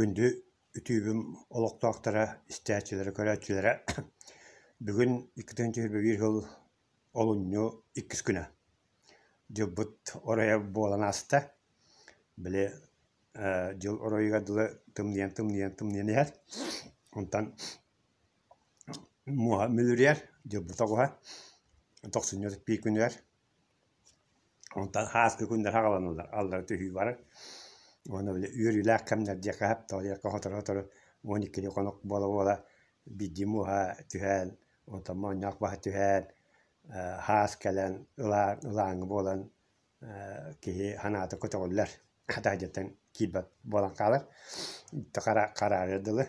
Күндү үтүүбүм олохтоохторо, истээччилэрэ, көрөөччүлэрэ бүгүн 2021 сыл олунньу иккис күнэ. Дьылбыт оройо буолан ааста. Били дьыл оройугар дылы тымныйан тымныйан тымныйан иһэр. Онтон муоһа мүлүрүйэр, дьылбыт оҕуһа тохсунньу биир күнүгэр Онтон ааскы күннэр аҕаланаллар, аллара түһүү барар. Уонна били үөрүүлээх кэмнэр диэххэ сөп, тоҕо диэххэ сотору-сотору 12 хонук буола-буола биирдии муоһа түһэн, онтон моонньоох баһа түһэн, хаас кэлэн, ылааҥы буолан киһи санаата көтөҕүллэр. Хатаһдьыттан киирбэт буолан хаалар. Хараарыар дылы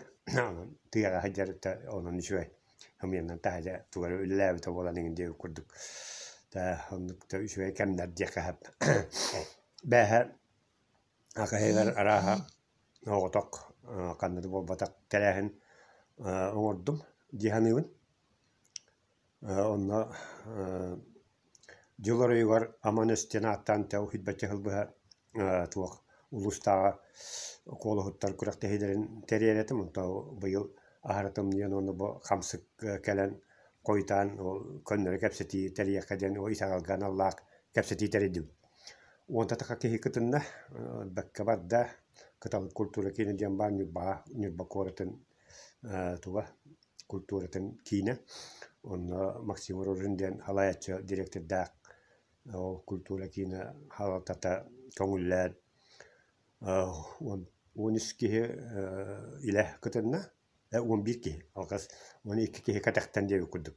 тыаҕа сылдьар онон үчүгэй. Ымыйанан таһырдьа тугу эрэ үлэлээбитэ буолан иҥин диэбит курдук оннук да үчүгэй кэмнэр диэххэ сөп. Бээһэ акаһыгар арааһа оҕотох ханна да буолбатах тэрээһин оҥордум дии саныыбын. Онно дьыл оройугар Аман өс диэн ааттаан сүүрбэччэ сыл быһа туох улуустааҕы куолуһуттар күрэхтэһиилэрин тэрийэр этим. Онтон быйыл аһара тымныйан уонна бу хамсык кэлэн хойутаан ол көннөрү кэпсэтии тэрийиэххэ диэн итэҕэлгэ аналлаах кэпсэтии тэрийдим. Уонта таха киһи кытынна, бэккэ барда. Кыталык культура киинэ диэн баар Ньурбаҕа, Ньурба куоратын туга культуратын киинэ. Онно Максим Рожин диэн салайааччы директордаах ол культура киинэ салалтата көҥүллээн 13 киһи илэ кытынна, 11 киһи алҕас 12 киһи кэтэхтэн диэбит курдук.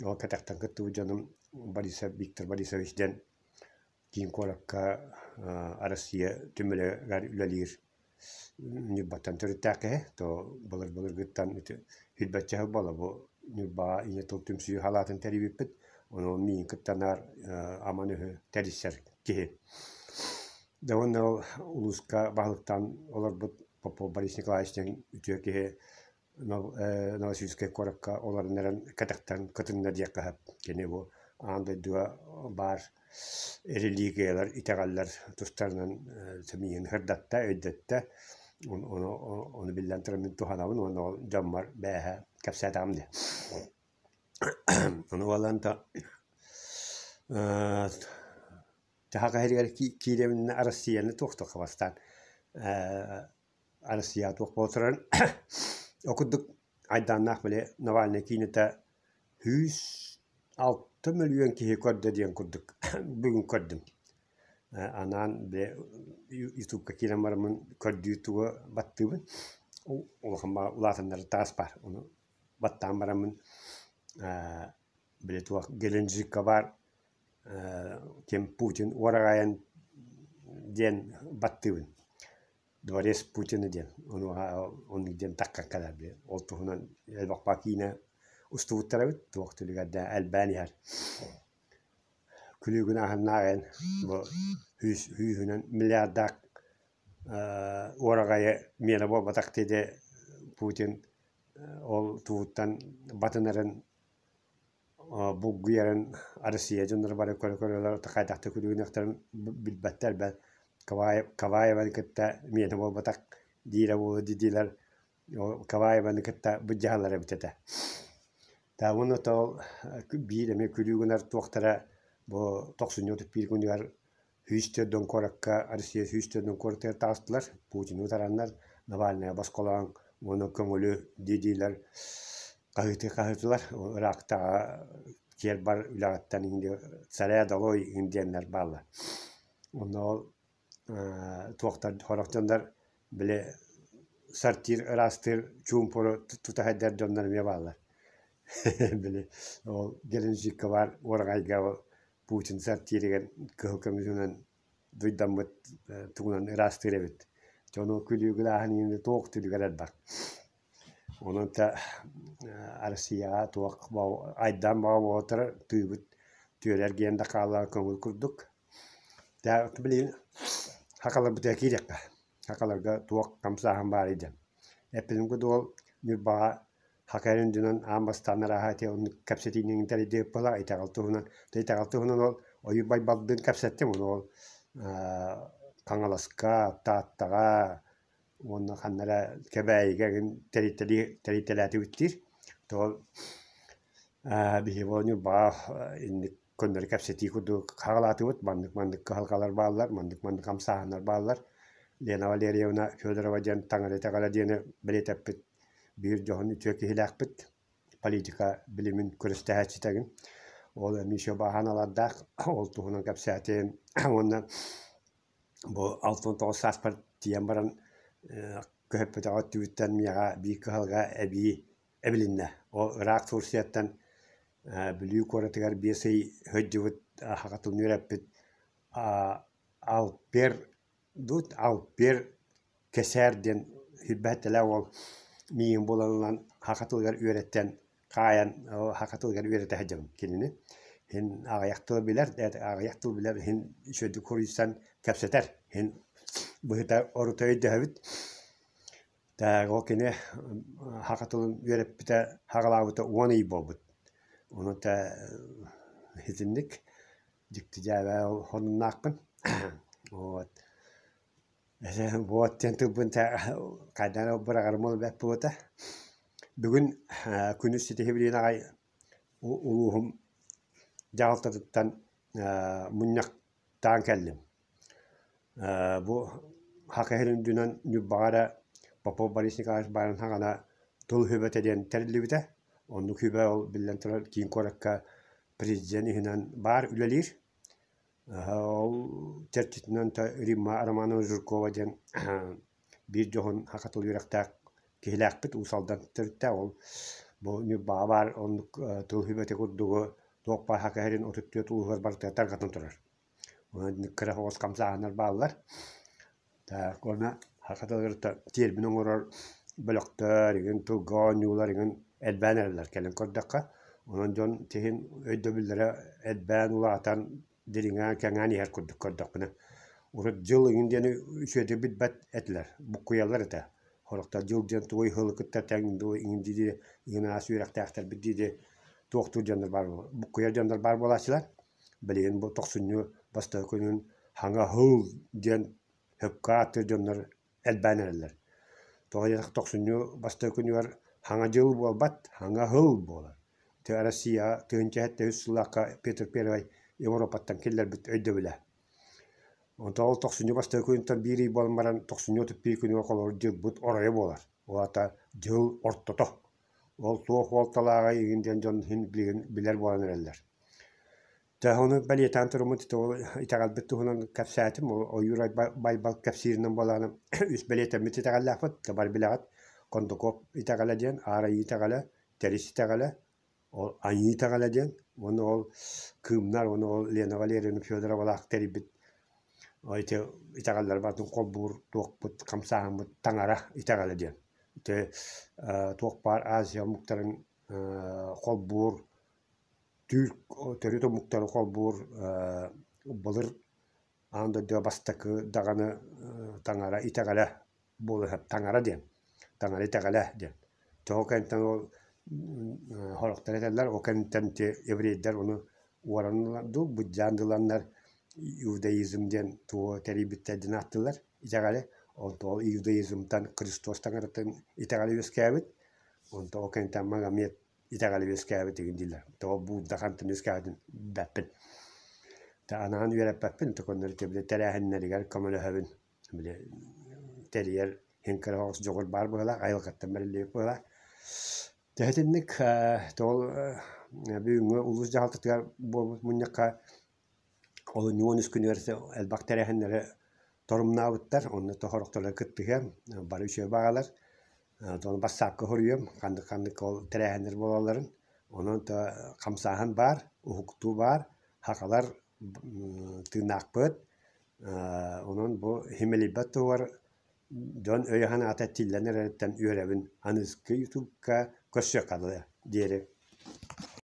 Ол кэтэхтэн кыттыбыт дьонум Борисов Виктор Борисович диэн киин куоракка Россия түмэлигэр үлэлиир Ньурбаттан төрүттээх киһи, то былыр-былыргыттан ити сүүрбэччэ сыл буолла бу Ньурбаҕа ийэ тыл түмсүү халаатын тэрийбиппит. Ону миигин кытта наар аман өһү тэрийсэр киһи. Дьэ уонна ол улууска баһылыктаан олорбут Попов Борис Николаевич диэн үтүө киһи Новосибирскай куоракка олорон эрэн кэтэхтэн кытынна диэххэ сөп. Кини бу аан дойдуга баар религиялар, итэҕэллэр тустарынан сэмииһин сырдатта, өйдөттө. Ону, ону биллэн туран мин туһанабын уонна ол дьоммор бээһэ кэпсээтэҕим дии. Ону буолан то Саха иһигэр киирэбиннэ Россияны туох-туохха бастаан Россия туох буола турарын ол курдук айдааннаах били Навальнай киинэтэ 106 мөлүйүөн киһи көрдө диэн курдук бүгүн көрдүм. Анаан били ютубка киирэн бараммын көрдүү тугу баттыыбын улахан улаатыннары таас баар ону баттаан бараммын били туох Геленджикка баар ким Путин уораҕайын диэн баттыыбын. Дворец Путина диэн онуоха оннук диэн таххан кэлэр ол туһунан элбэх киинэ устубуттар эбит туох түлүгэрдээх элбээн иһэр. Күлүүгүн аһыннаах эн бу сүүһүнэн миллиардаах уораҕайы миэнэ буолбатах диэти Путин ол тугуттан батынарын булгуйарын Россия дьонноро бары көрө-көрөлөр хайдах да күлүгүнүөхтэрин билбэттэр бэл Каваеваны кытта миэнэ буолбатах диирэ буолуо диилэр Каваеваны кытта былдьаһаллар эбит этэ. Уонна ол биир эмиэ күлүү гынар туохтара бу тохсунньу 31 күнүгэр 104 куоракка Россия 104 куоратыгар таҕыстылар. Путины утараннар, Навальнайы босхолоон уонна көҥүлү дии-диилэр хаһыытыы-хаһыытылар. Ыраахтааҕы киэр бар үлэҕиттэн царя долой диэннэр бааллар. Онно ол туохтар сорох дьоннор били сортир ыраастыыр чуумпуру тута сылдьар дьоннор эмиэ бааллар. Били ол Геленджикка баар уораҕайга ол Путин сортиригэр кыһыл көмүһүнэн дуйдаммыт тугунан ыраастыыр эбит. Дьону күлүү гынааһын иһин туох түлүгэр элбэх. Онон та Россияҕа туох айдаан баҕа буола тыыбыт түөрэ эргийэн да хаалла көҥүл курдук. Билигин сахаларбытыгар киириэххэ. Сахаларга туох хамсааһын баарый диэн. Эппитим курдук ол Ньурбаҕа саха эрин дьонун аан бастаан арааһа ити оннук кэпсэтиини тэрийдибит буоллар итэҕэл туһунан. Итэҕэл туһунан ол Ойуур Байбалдыын кэпсэттим. Ону ол Хаҥаласка, Тааттаҕа, Уонна ханна эрэ Кэбээйигэ эҥин тэрийтэлээтибит диир. То биһиги Ньурбаҕа инник көннөрү кэпсэтии курдук хаҕалаатыбыт. Маннык-маннык кыһалҕалар бааллар, маннык-маннык хамсааһыннар бааллар. Лена Валерьевна Федорова диэн таҥара итэҕэлэ диэни бэлиэтэппит биир дьоһун үтүө киһилээхпит. Политика билимин күрэстэһээччитэгин. Ол эмиэ еще бааһыналардаах, ол туһунан кэпсээтим. Уонна бу 69 сааспар тиийэн баран көһөппөтөҕө өттүбүттэн миэхэ биир кыһалҕа эбии эбилиннэ. Ол ыраах Турцияттан Бүлүү куоратыгар 5 ый сылдьыбыт саха тылын үөрэппит Алпер Дут Алпер Кэсээр диэн сүүрбэһиттэлээх уол миигин булан ылан саха тылыгар үөрэттэн хаайан саха тылыгар үөрэтэ сылдьабын кинини. Иһин аҕыйах тылы билэр, аҕыйах тыл билэр иһин үчүгэйдик суруйсан кэпсэтэр. Иһин быһыта орута өйдөһөбүт. Так ол кини саха тылын үөрэппитэ, саҕалаабыта 10 ый буолбут. Ону тэ итинник дьикти дьээбэ сонуннаахпын. Вот. Вот диэн тылбын хайдах эрэ быраҕарым бэрт буолуо Бүгүн күнүс ситиһибилиин аҕай улууһум дьаһалтатыттан мунньахтаан кэллим. Бу Саха сирин үрдүнэн Ньурбаҕа эрэ Попов Борис Николаевич баарын саҕана тыл сүбэтэ диэн тэриллибитэ. Оннук сүбэ ол биллэн турар киин куоракка президент иһинэн баар үлэлиир. Ол чэрчитинэн Римма Романова Жиркова диэн биир дьоһун саха тыл үөрэхтээх киһилээхпит Уус Алдан төрүттээх. Ол бу Ньурбаҕа баар оннук тыл сүбэтэ курдугу туох баар Саха сирин 34 улууһугар барытыгар тарҕатан турар. Онон кыра соҕус хамсааһыннар бааллар. Так уонна саха тылыгар тиэрмин оҥорор бөлөхтөр, игин тылга оонньуулар игин элбээн эрэллэр кэлин көрдөххө. Онон дьон тиһин өйдөбүллэрэ элбээн улаатан, дириҥээн, кэҥээн иһэр курдук көрдөхпүнэ. Урут дьыл игин диэни үчүгэйдик билбэт этилэр, буккуйаллар этэ. Сорохтор дьыл диэн тугуй ыһылы кытта тэҥ дуу иҥин дии игин аас үөрэхтээхтэрбит дии туохтуур дьоннор баар буккуйар дьоннор баар буолааччылар. Билигин бу тохсунньу бастакы күнүн Хаҥа Һыл диэн сөпкө ааттыыр дьоннор элбээн эрэллэр. Тоҕо диэтэххэ тохсунньу бастакы күнүгэр Хаҥа дьыл буолбат, Хаҥа Һыл буолар. Ити Россия 1703 сыллаахха Петр Первай Европаттан киллэрбит өйдөбүлэ. Онтон ол тохсунньу бастакы күнүттэн биир ый буолан баран тохсунньу 31 күнүгэр холобур дьылбыт оройо буолар. Ол аата дьыл ортото. Ол туох уолталааҕый игин диэн дьон иһин билигин билэр буолан эрэллэр. Дьэ ону бэлиэтээн туруммут итэҕэлбит туһунан кэпсээтим. Ол Ойуур Байбал кэпсииринэн буолааны үс бэлиэтэммит итэҕэллээхпит. Бар билэҕит Кондукоп итэҕэлэ диэн, Аар Айыы итэҕэлэ, Тэрис итэҕэлэ, ол Айыы итэҕэлэ диэн уонна ол Кыымнар уонна ол Лена Валерьевна Федоровалаах тэрийбит ити итэҕэллэр барытын холбуур туохпут хамсааһыммыт таҥара итэҕэлэ диэн. Ити туох баар Азия омуктарын холбуур түүр төрүт омуктары холбуур былыр аан дойдуга бастакы даҕаны таҥара итэҕэлэ буолуһар таҥара диэн таҥара итэҕэлэ диэн. Тоҕо кэнниттэн ол сорохтор этэллэр ол кэнниттэн ити еврейдэр ону уоран дуу былдьаан да ыланнар иудаизм диэн тугу тэрийбиттэр диэн ааттыыллар итэҕэли. Онтон ол иудаизмтан Христос таҥаратын итэҕэлэ үөскээбит. Онтон ол кэнниттэн Магомед итэҕэл үөскээбит игин дииллэр. Тоҕо Будда хантан үөскээбитин билбэппин. Анаан үөрэппэппин, көннөрү били тэрээһиннэригэр көмөлөһөбүн. Били тэрийэр иһин кыра оҕус дьоҕур баар быһыылаах, айылҕаттан бэриллибит быһыылаах. Төһө итинник тоҕо бүгүҥҥү улуус дьаһалтатыгар буолбут мунньахха олунньу 13 күнүгэр элбэх тэрээһиннэри торумнаабыттар, онно сорохторо кыттыһыам, бары үчүгэй баҕалар. Ону бассаапка суруйуом, ханнык-ханнык ол тэрээһиннэр буолалларын. Онон хамсааһын баар, уһуктуу баар, сахалар тыыннаахпыт. Онон бу симэлийбэт туһугар дьон өйө-санаата тиллэн эрэриттэн үөрэбин. Аныгыскы ютубка көрсүөххэ дылы диэри.